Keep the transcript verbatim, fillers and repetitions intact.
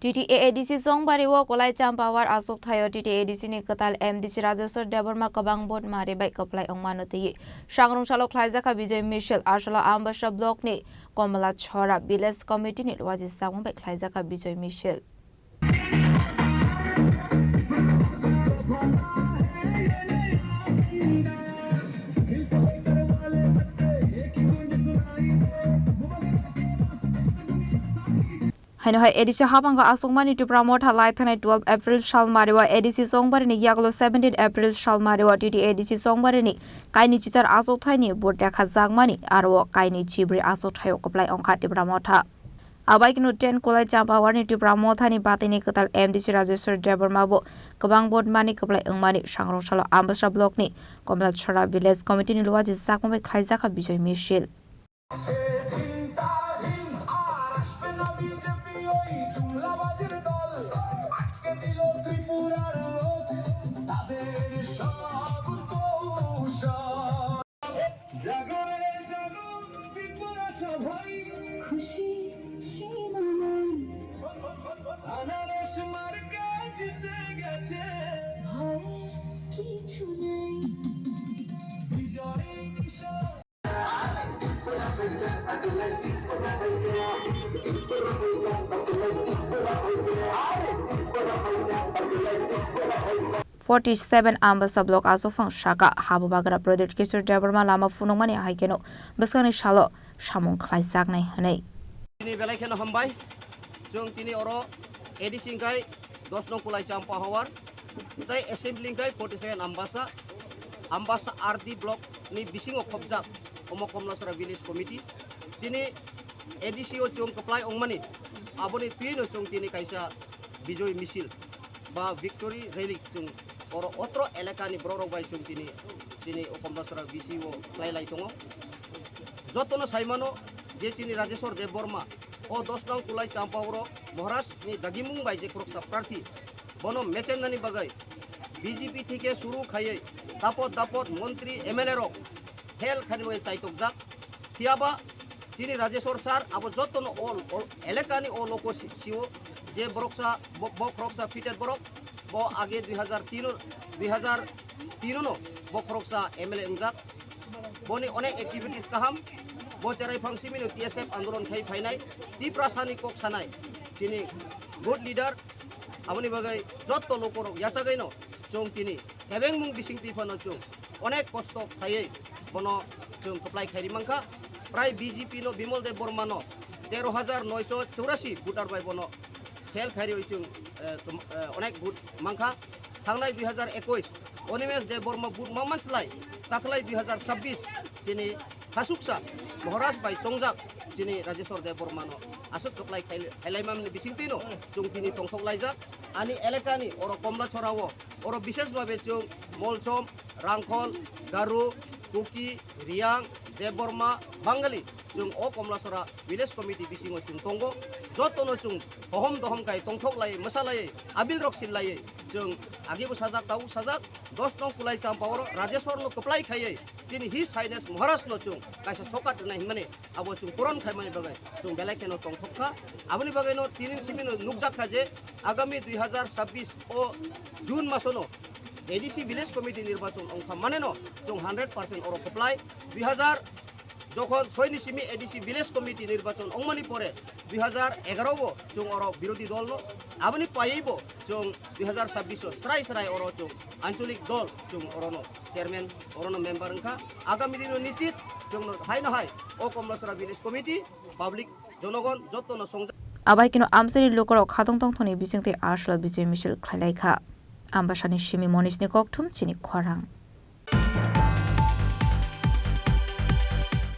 T T A A D C Songbari o Kolai Champawar aswk thaio T T A A D C ni kwtal M D C Rajeshwar Debbarma kwbang vote mari bai kwplai wngmano twiwi sangrung salo khlaijakha Bijoy Misil. Aswkla Ambassa Block ni Komla Chhora Village Committee ni luaji sakma bai khlaijakha Bijoy Misil. Haino hai A D C habango aswkmani Tipra Motha lai thanai twelve April salmario A D C Songbari ni yagulo seventeen April salmario T T A A D C Songbari ni kaini chichar aswk thaini vote rekha jakmani aro kaini chibri aswk thaio kwplai wngkha Tipra Motha. Abaikeno ten Kolai Champawar ni Tipra Motha ni batini kwtal M D C Rajeshwar Debbarma bo kwbang vote mani kwplai wngmani sangrung salo Ambassa Block ni Komla Chhora Village Committee ni luaji sakma bai khlaijakha Bijoy Misil. Forty seven Ambassa Block aswkphang saka habubagra Pradyot Kishore Debbarma lama phunukmani hai kheno bwskangni salo samung khlaijaknai hwnwi. Tini belai kheno hambai. Chwng tini oro A D C hwnkhe dos nong Kulai Champa Hawar, tei assembly hwnkhe forty seven Ambassa, Ambassa R D block ni bisingo khopjak omo Komlasora village committee. Tini A D C o chwng kwplai wngmani, aboni twino chwng tini kaisa Bijoy Misil ba Victory Rally chwng oro otro elakani borok rok bai chwng tini chini o Komlasora V C o khlai lai tongo. Jotono saimano je chini Rajeshwar Debbarma o dos nong Kulai Champawaro Maharaj ni dagimung bai je khoroksa prarthi, bono mechendani bagwi B J P thike suru khaiwi dapot dapot montri M L A rok hel khani bai chaitokjak. Phiyaba chini Rajeshwar sir abo jotono all, all elakani o loko si-, sio je boroksa bo-, bo khoroksa fitted borok, bo age dui hajar tin o, dui hajar tin o no bo khoroksa M L A wngjak. Boni onek activities kaham, bo cherai phang simino T S F andolon khai phainai, Tiprasani kok sanai, chini good leader, aboni bagwi jotto lokorok yachagwino chwng tini kebengmung bisingtwi phano chwng onek kosto khaiwi bono chwng kwplai khairi mankha. Prai B J P no Bimol Debbarma no tero hajar noisho chorasi voter bai bono fail khairiwi chwng, eh, chum-, eh, onek vote mankha. Thangnai dui hajar ekush Animesh Debbarma vote ma manslai, takhlai dui hajar chabbish chini hasuksa Maharaj bai chongjak chini Rajeshwar Debbarma no aswk kwplai khai-, khailaimani bisingtwi no chwng tini tongthok laijak. Ani elakani oro Komlachora o, oro bishesh bhabe chwng Molsom, Rangkhol, Garo, Kuki, Riyang, Debbarma, Bangali, chwng o Komlasora village committee bisingo chwng tongo. Jotono chwng hohom dohom khai tongthok lai, mwsa lai, abil rok sil lai, chwng agibo sajak, tabuk sajak, dos nong Kulai Champa oro Rajeshwar no kwplai khaiwi chini His Highness Maharaj no chwng kaisa sokat rwnai hwnmani abo chwng puron khaimani bagwi chwng belai kheno tongthok kha. Aboni bagwi no tini simi no nukjak kha je agami dui hajar chabbish o June maso no A D C village committee nirbachon wngkha mane no chwng hundred percent oro kwplai. Dui hajar jokhon soi ni simi A D C village committee nirbachon wngmani pore dui hajar egaro bo chwng oro birodhi dol no, aboni paiwi bo chwng dui hajar chabbish o srai srai oro chwng ancholik dol chwng oro no chairman, oro no member wngkha. Agami dino nichit chwng no hai no hai o Komlasora village committee, public, jonogon joto no songjak. Abai kino amchaini lukurok khatong tongthokni bisingtwi aswk Bijoy misil khlai lai kha. Ambasani simi Monishni kokthum chini khorang.